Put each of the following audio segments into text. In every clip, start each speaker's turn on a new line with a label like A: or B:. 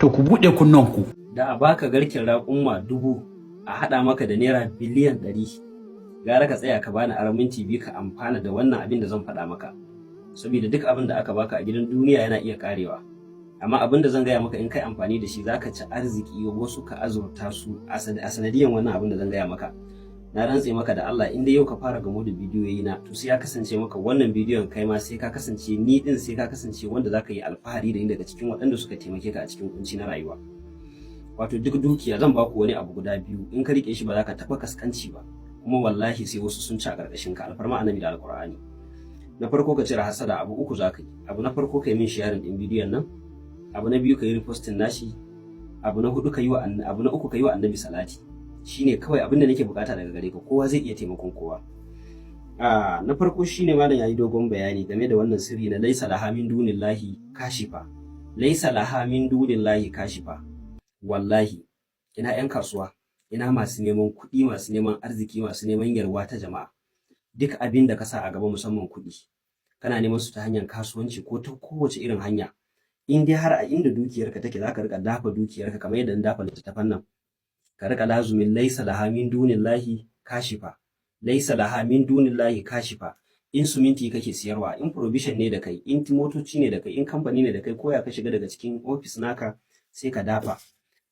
A: To, ku buɗe kunnanku.
B: Da a baka garken raƙumma 1000 a haɗa maka da naira biliyan 100, gara ka tsaya ka bani aron minti 2 ka amfana da wannan abin da zan faɗa maka, saboda duk abin da aka baka a gidan duniya yana iya karewa, amma abin da zan gaya maka, in kai amfani da shi zaka ci arziki, wasu ka azurta su a sanadiyan wannan abin da zan gaya maka. Na rantse maka da Allah, inda yau ka fara gamo da bidiyoyi na, to sai ya kasance maka wannan bidiyon, kai ma sai ka kasance ni din, sai ka kasance wanda zaka yi alfahari da ni daga cikin waɗanda suka taimake ka a cikin kunci na rayuwa. Wato duk dukiya, zan baku wani abu guda biyu, in ka rike shi ba za ka taɓa kaskanci ba, kuma wallahi sai wasu sun ci a ƙarƙashin ka, alfarma Annabi da Alƙur'ani. Na farko, ka cire hasada. Abu uku za ka yi. Abu na farko, ka yi min sharing din bidiyon nan. Abu na biyu, ka yi reposting nashi. Abu na hudu, ka yi wa, abu na uku, ka yi wa Annabi salati. Shine kawai abin da nake bukata daga gare ka. Kowa zai iya taimakon kowa. Na farko shine, malam yayi dogon bayani game da wannan sirri na laisa laha min dunillahi kashifa, laisa laha min dunillahi kashifa. Wallahi, ina yan kasuwa, ina masu neman kuɗi, masu neman arziki, masu neman yarwa ta jama'a, duk abin da ka sa a gaba, musamman kuɗi, kana neman su ta hanyar kasuwanci ko ta kowace irin hanya, in dai har a inda dukiyarka take zaka rika dafa dukiyarka kamar yadda na dafa littattafan nan, ka rika lazumin laisa laha min dunillahi kashifa, laisa laha min dunillahi kashifa. In suminti kake siyarwa, in provision ne da kai, in motoci ne da kai, in kamfani ne da kai, ko ya ka shiga daga cikin ofis naka, sai ka dafa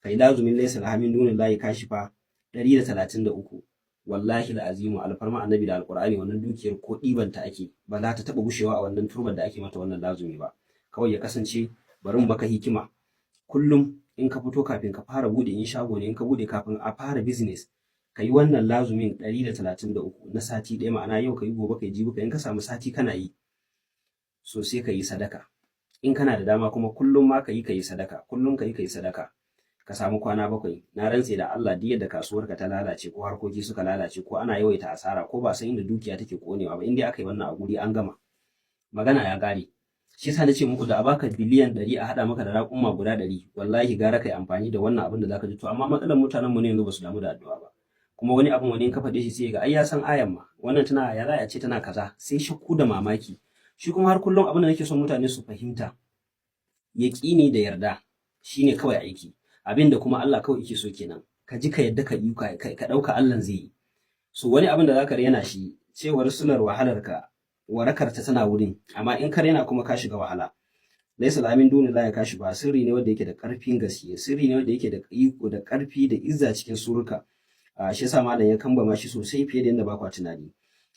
B: kai lazumin laisa laha min dunillahi kashifa 133. Wallahi azimu, alfarma Annabi da Alqur'ani, wannan dukiyar ko ɗibanta ake, ba za ta taɓa gushewa a wannan turbar da ake mata wannan lazumi ba. Kawai ya kasance, bari mu baka hikima: kullum in ka fito, kafin ka fara bude, in shago ne, in ka bude, kafin a fara business, ka yi wannan lazumin 133 na sati ɗaya. Ma'ana yau ka yi, gobe ka yi, jibi ka, in ka samu sati kana yi, so sai ka yi sadaka. In kana da dama kuma, kullum ma ka yi, ka yi sadaka, kullum ka yi, ka yi sadaka, ka samu kwana 7. Na rantse da Allah, duk yadda kasuwarka ta lalace, ko harkoki suka lalace, ko ana yawaita asara, ko ba san inda dukiya take konewa ba, in dai aka yi wannan a guri, an gama, magana ya ƙare. Shi yasa nace muku, da a baka biliyan 100 a haɗa maka da raƙuma guda 100, wallahi gara kai amfani da wannan abin da zaka ji. To, amma matsalar mutanen mu ne yanzu, basu damu da addu'a ba. Kuma wani abin, wani in ka faɗe shi sai ga ai ya san ayan ma wannan tana, ya za a ce tana kaza, sai shakku da mamaki. Shi kuma har kullum abin da nake son mutane su fahimta, yaƙini da yarda shine kawai aiki. Abin da kuma Allah kawai yake so kenan, ka ji, ka yadda, ka yi, ka ɗauka Allah zai yi. So wani abin da zaka rena shi, cewar sular wahalarka, warakar ta tana wurin, amma in ka rena kuma, ka shiga wahala. Laisa laha min dunillahi kashifa sirri ne wanda yake da ƙarfin gaske, sirri ne wanda yake da iko da ƙarfi da izza cikin suruka. Shi yasa malam ya kambama shi sosai fiye da yadda ba kwa tunani.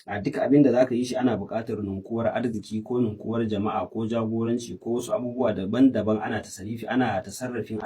B: A duk abin da zaka yi shi, ana buƙatar ninkuwar arziki ko ninkuwar jama'a ko jagoranci ko wasu abubuwa daban-daban, ana tasarifi, ana tasarrafin.